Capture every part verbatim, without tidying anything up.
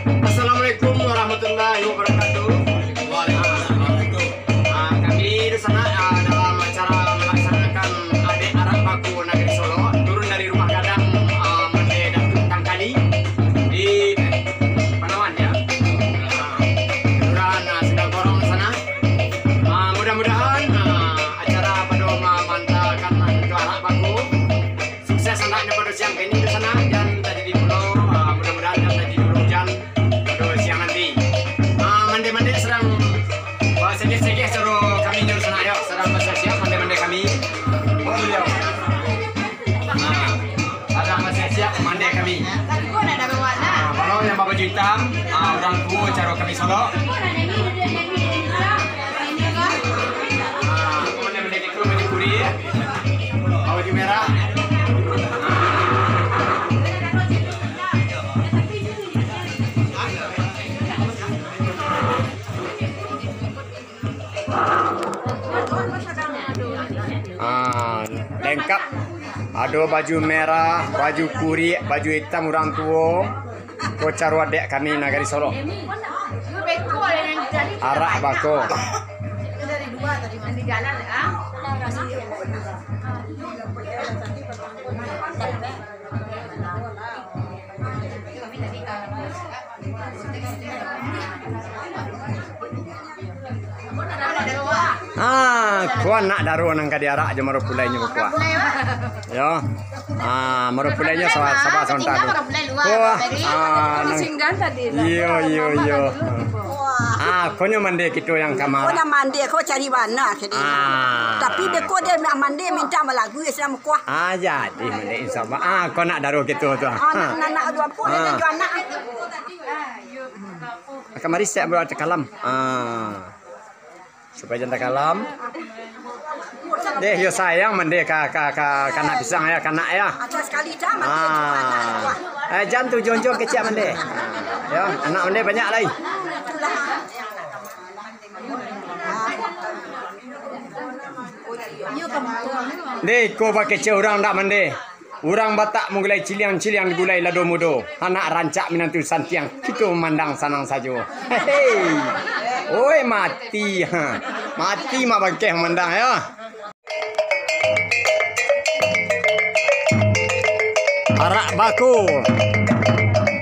Assalamualaikum warahmatullahi wabarakatuh. Waalaikumsalam. Ah, kami di sana, ah, dalam acara melaksanakan Adek Arak Baku Nagari Solok, turun dari rumah gadang, ah, Mande Datuak Tangkali di Panawan, ya. Ah, Kelurahan, ah, Sendang Korong di sana. Ah, mudah-mudahan, ah, acara pado ma-, maantakan untuak arak baku sukses andaknyo pado siang kini di sana, jan tajadi pulo, ah, mudah-mudahan jan tajadi pulo ujan pado siang nanti. Ah, mande-mande sadang basegeh-segeh caro kami nyo di sana, yo, sadang basiap-siap mande-mande kami. Oh, iyo. Ah, sadang basiap-siap mande kami. Ah, kalau yang babaju hitam, ah, urang tuo caro kami Solok. Ah, mande-mande gitu, mande kuria. Baju merah. Ah, lengkap. Ado baju merah, baju kurik, baju hitam urang tuo. Ko caro adek kami nagari Solok. Arak bako. Ah, ko anak daro nan ka diarak jo marapulai nyo bakuah. Yo. Ah, marapulai nyo saba-, saba sabanta tu. Ko, ah, nan, iyo, iyo, iyo. Ah, ko nyo mande kito yang kamar. Ko nan mande, ko cari bana kini. Ah. Tapi beko dia nak mande minta malagu ya, sedang bakuah. Ah, jadi mande, insya Allah. Ah, ko anak daro kito tu. Ah, anak, anak, anak, aduh, ampun, ah. Dia jo anak. Kamari siap buat takalam. Ah. Supaya jan takalam. Deh, yo sayang mande ka, ka, ka, kanak pisang ya, kanak ya. Ada sekali dah mande. Ah. Eh, jan tu jonjo kecil mande. Ya, anak mande banyak lai. Deh, ko bakecil urang dak mande. Urang Batak manggulai ciliang, ciliang digulai lado mudo. Anak rancak minantu santiang, kito mandang sanang sajo. Hehe. Oi, mati. Ha. Mati mak bangkeh mandang, yo. Arak baku.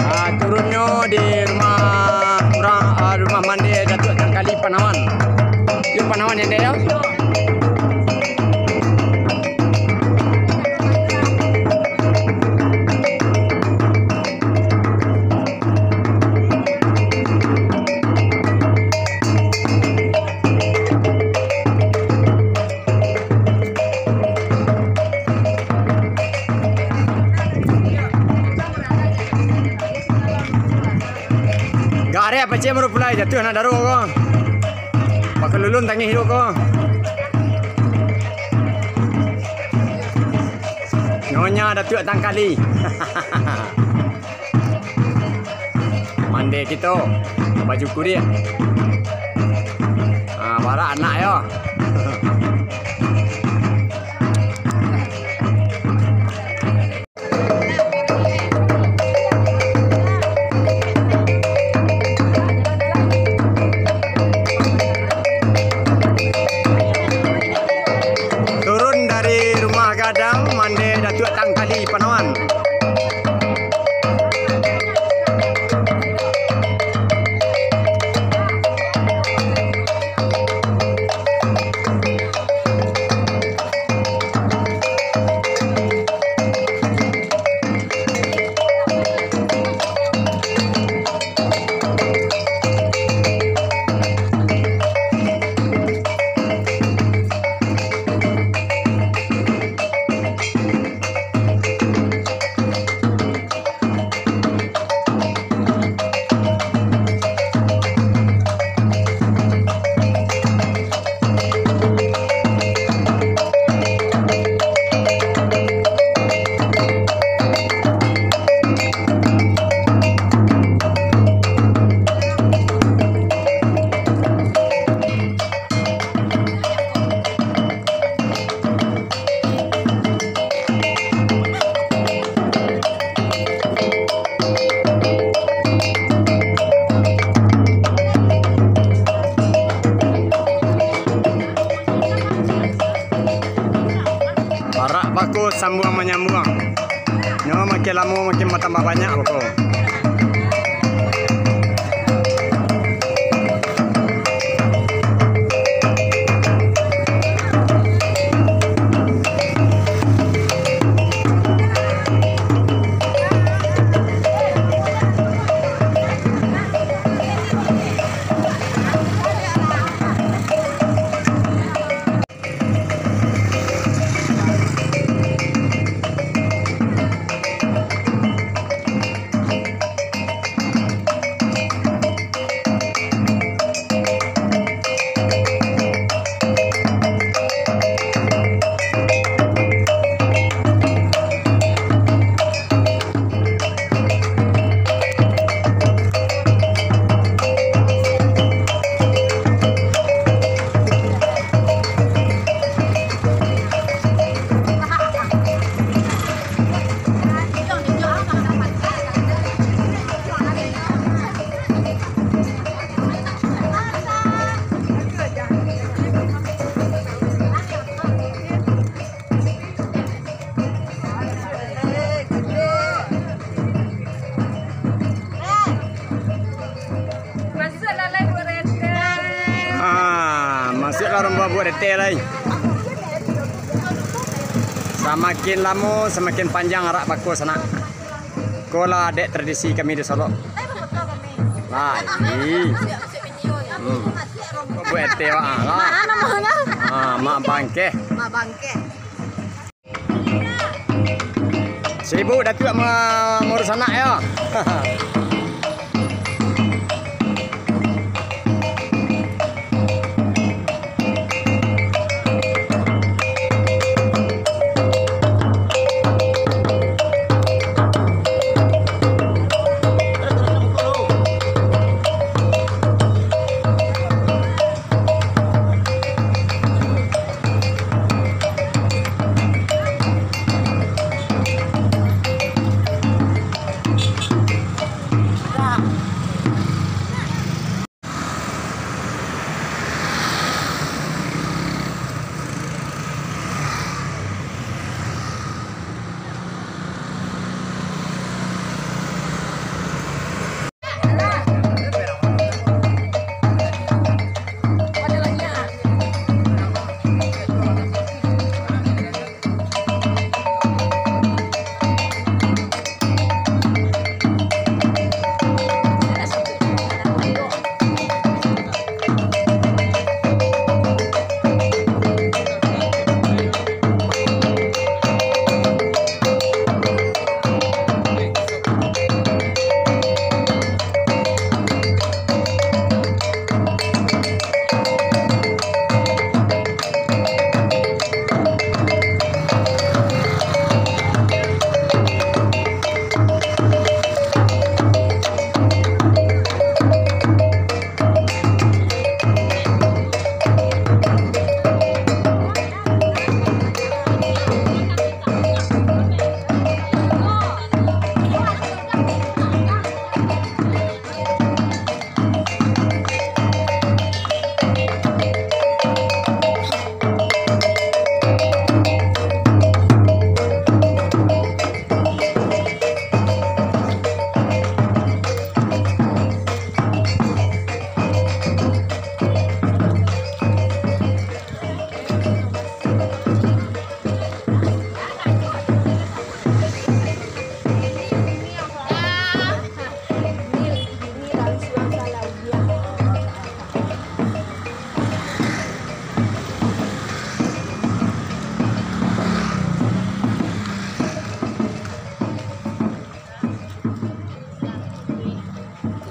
Ah, turunnyo di rumah urang, ah, rumah mande Datuak Tangkali Panawan. Yo, Panawan yang dia, yo. Gak areh pacik baru pulai jatuah nak daruah ko. Pakai lulun tangih hidup ko. Nyonya Datuak Tangkali. Mande kito, baju kurik. Ah, barak anak yo. Turun dari rumah gadang, mande Datuak Tangkali Panawan. Ko sambuang manyambuang. Nyo makin lamo makin batambah banyak beko. Ah, masuaklah urang babuek reteh lai. Samakin lamo, samakin panjang arak bako sanak. Ko lah adek tradisi kami di Solok. Lai. Hmm. Babuek reteh, wak, lah. Mak, namonyo? Ah, Mak Bangkeh. Mak Bangkeh. Sibuk Datuak ma-, maurus anak, yo.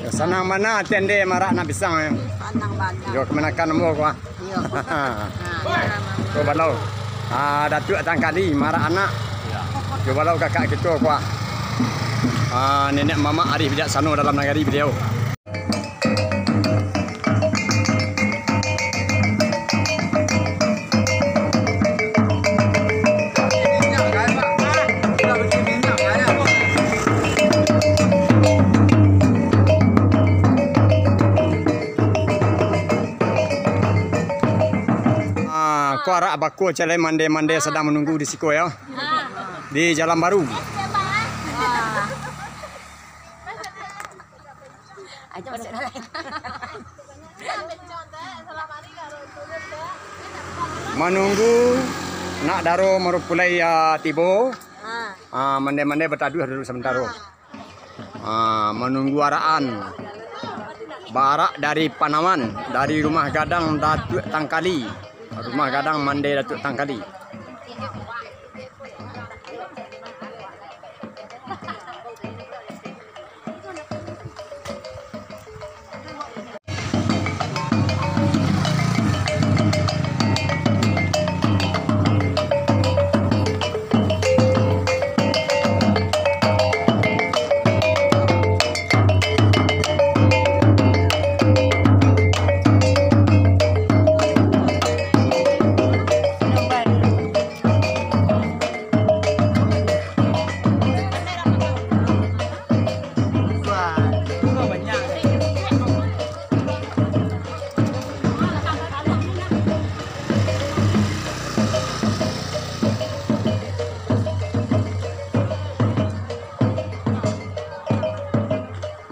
Yo, sanang bana ati andeh marak anak pisang, yo. Sanang bana. Yo, kamanakan ambo ko, ah. Iyo. Nah, ko balau. Ah, Datuak Tangkali marak anak. Yo, balau kakak kito ko, ah. Ah, nenek mamak arih bijaksano dalam nagari baliau. Ah, Ko arak baku ciek lai, mandeh-mandeh sadang manunggu di siko yo. Di Jalan Baru. Manunggu nak daro marapulai, ah, tibo. Ah, mandeh-mandeh bataduah dulu samantaro. Ah, manunggu arakan. Baarak dari Panawan, dari Rumah Gadang Datuak Tangkali. Rumah Gadang mandeh Datuak Tangkali.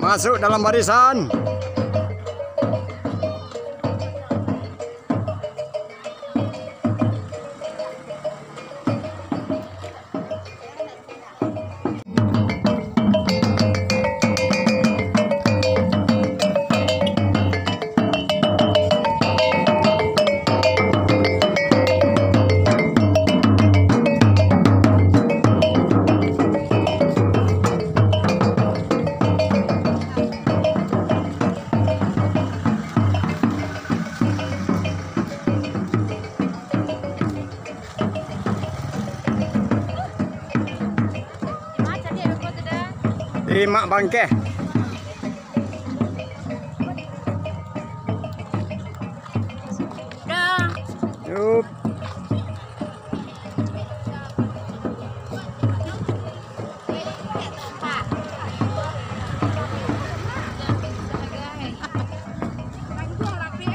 Masuk dalam barisan. Di Mak Bangkeh. Yup.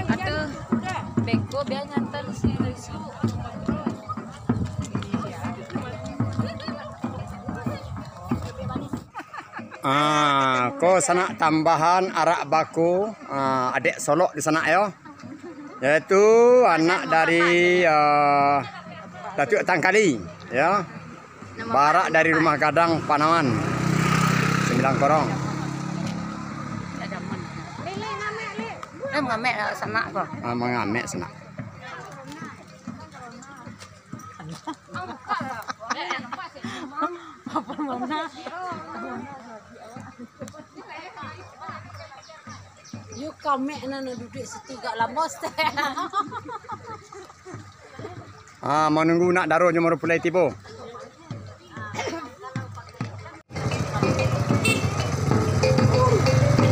Aduh, beko biar nyantan si Rizky. Ah, ko sanak tambahan arak baku, ah, adek Solok di sanak yo. Yaitu anak dari, ah, Datuak Tangkali, yo. Baarak dari Rumah Gadang Panawan, Sambilan Korong. Eh, mangamek lah sanak ko. Ah, mangamek sanak. Apa mana? Yu kamek nan duduak situ gak lamo, Ustaz. Ah, manunggu nak daro nyo baru pulai tibo.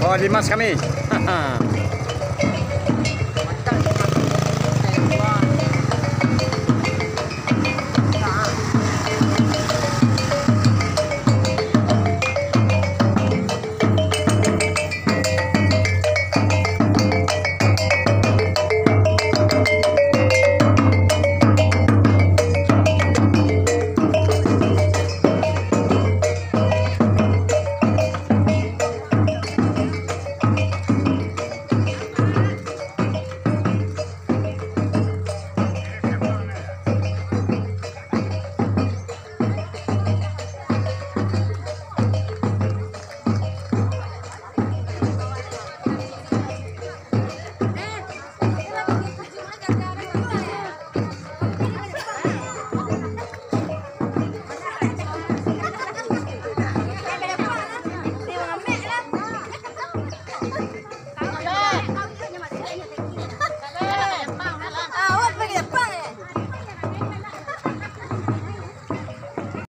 Oh, Dimas kami.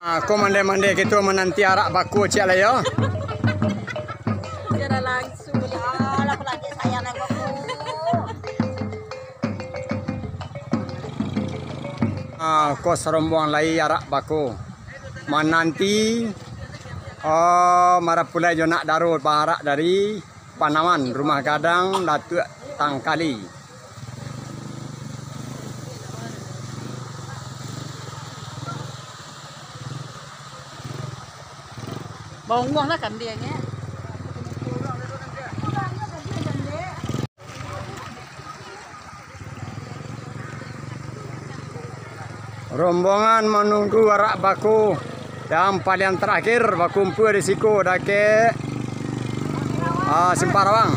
Ah, ko mandeh-mandeh kito mananti arak baku ciek lai yo. Siaran langsung. Alah, pelagi sayang aku. Ah, ko sarombongan lai arak baku. Mananti, oh, marapulai jo nak daro baarak dari Panawan, Rumah Gadang Datuak Tangkali. Baunguah lah kandiangnyo. Rombongan manunggu arak baku, yang paling terakhir bakumpua di siko dakek, ah, Simpang Rawang.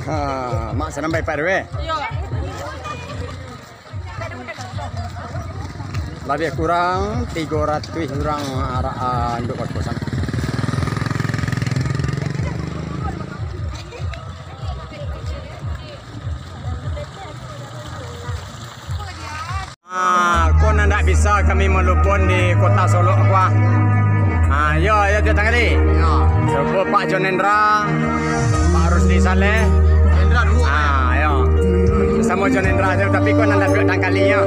Ha, mak sanang bai Pak R W? Iyo. Labiah kurang tigo ratuih urang arak, ah, induak bakosan. Ah, ko nan ndak bisa kami malupon di Kota Solok ko, ah. Ah, yo, yo, Tiok Tanggali. Yo. Cubo Pak Jon Endra, Pak Rusdi Saleh. Endra dulu. Ah, yo. Samo Jon Endra tu, tapi ko nan ndak Tiok Tanggali, yo.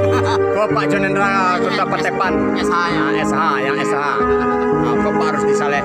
Ko Pak Jon Endra, Kota Patepan. S H, yo. Ah, S H, yang S H. Ah, ko Pak Rusdi Saleh.